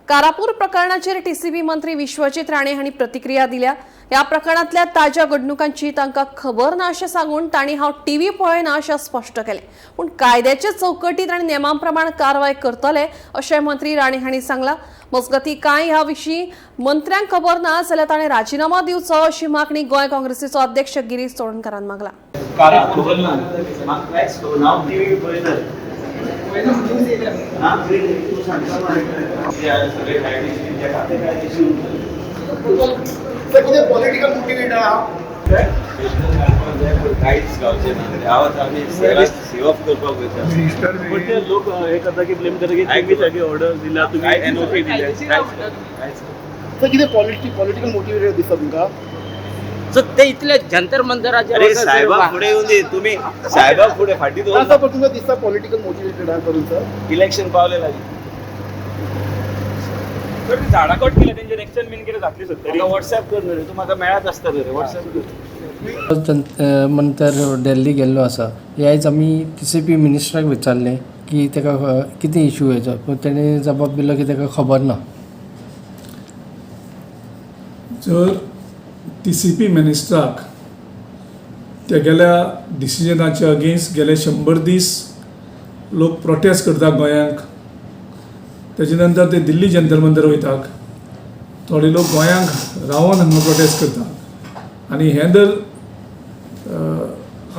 कारापूर प्रकरणाचेर टीसीबी मंत्री विश्वजीत राणे हांणी प्रतिक्रिया दिल्या. ह्या प्रकरणांतल्या ताज्या घडणुकांची तांकां खबर ना अशें सांगून तांणी हांव टीव्ही पळयना अशें स्पश्ट केलें. पूण कायद्याचे चौकटीत आनी नेमां प्रमाण कारवाय करतले अशें मंत्री राणे हांणी सांगलां. मजगतीं, कांय ह्या विशीं मंत्र्यांक खबर ना जाल्यार ताणें राजिनामो दिवचो अशी मागणी गोंय काँग्रेसीचो अध्यक्ष गिरीश चोडणकारान मागला. कारापूर खबर ना म्हाका कांयच खबर ना. हांव टीव्ही पळयता. हा, तूं सांगता म्हाका. ते सगळे कायदेशीर त्या खातीर कायदेशीर सर, कितें पॉलिटिकल मोटिवेट आहा? कांयच गावचें ना. हांव आतां आमी सेव ऑफ करपाक वयता. पण ते लोक हे करता की ब्लेम करता की तुम्ही सगळे ऑर्डर दिला, तुम्ही एनओसी दिले. कांयच. सर, कितें पॉलिटिकल मोटिवेटेड दिसता तुमकां? सो ते इतले जंतर मंतराचे अरे, साहेबा फुडें येवन दी तुमी. साहेबा फुडें फाटीं ना दवर. सर, पण तुमकां दिसता पॉलिटिकल मोटिवेटेड आहा करून सर? इलेक्शन पावले लागीं. तर ते झाडां कट केले, तेंचेर एक्शन बीन कितें जातली सत्तरी? म्हाका वॉट्सॅप कर न्हू रे. तूं म्हाका मेळत आसता रे. वॉट्सॅप कर. मंतर दिल्ली गेल्लो आसा. हे आयज आमी टीसीपी मिनिस्टराक विचारलें की ताका कितें इशू हेजो, पूण तेणें जबाब दिलो की ताका खबर ना. जर टीसीपी मिनिस्टराक तेगेल्या डिसिजनाच्या अगेन्स्ट गेले 100 दीस लोक प्रोटेस्ट करता गोंयांक, तेजे नंतर ते दिल्ली जंतर मंतर वयतात, थोडे लोक गोंयांक रावन हांगा प्रोटेस्ट करता आनी हें जर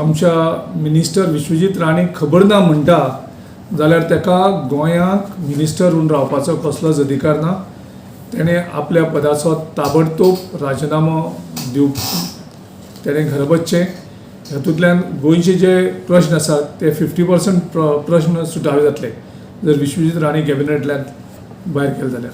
आमच्या मिनिस्टर विश्वजीत राणेक खबर ना म्हणटा जाल्यार ताका गोंयांक मिनिस्टर म्हूण रावपाचो कसलोच अधिकार ना. तेणें आपल्या पदाचो ताबडतोब राजिनामो दिव, तेणें घरा वचचें. हातूंतल्यान गोंयचे जे प्रश्न आसात ते 50% प्रश्न सुटावे जातले जर विश्वजीत राणे कॅबिनेटल्यान भायर केले जाल्यार.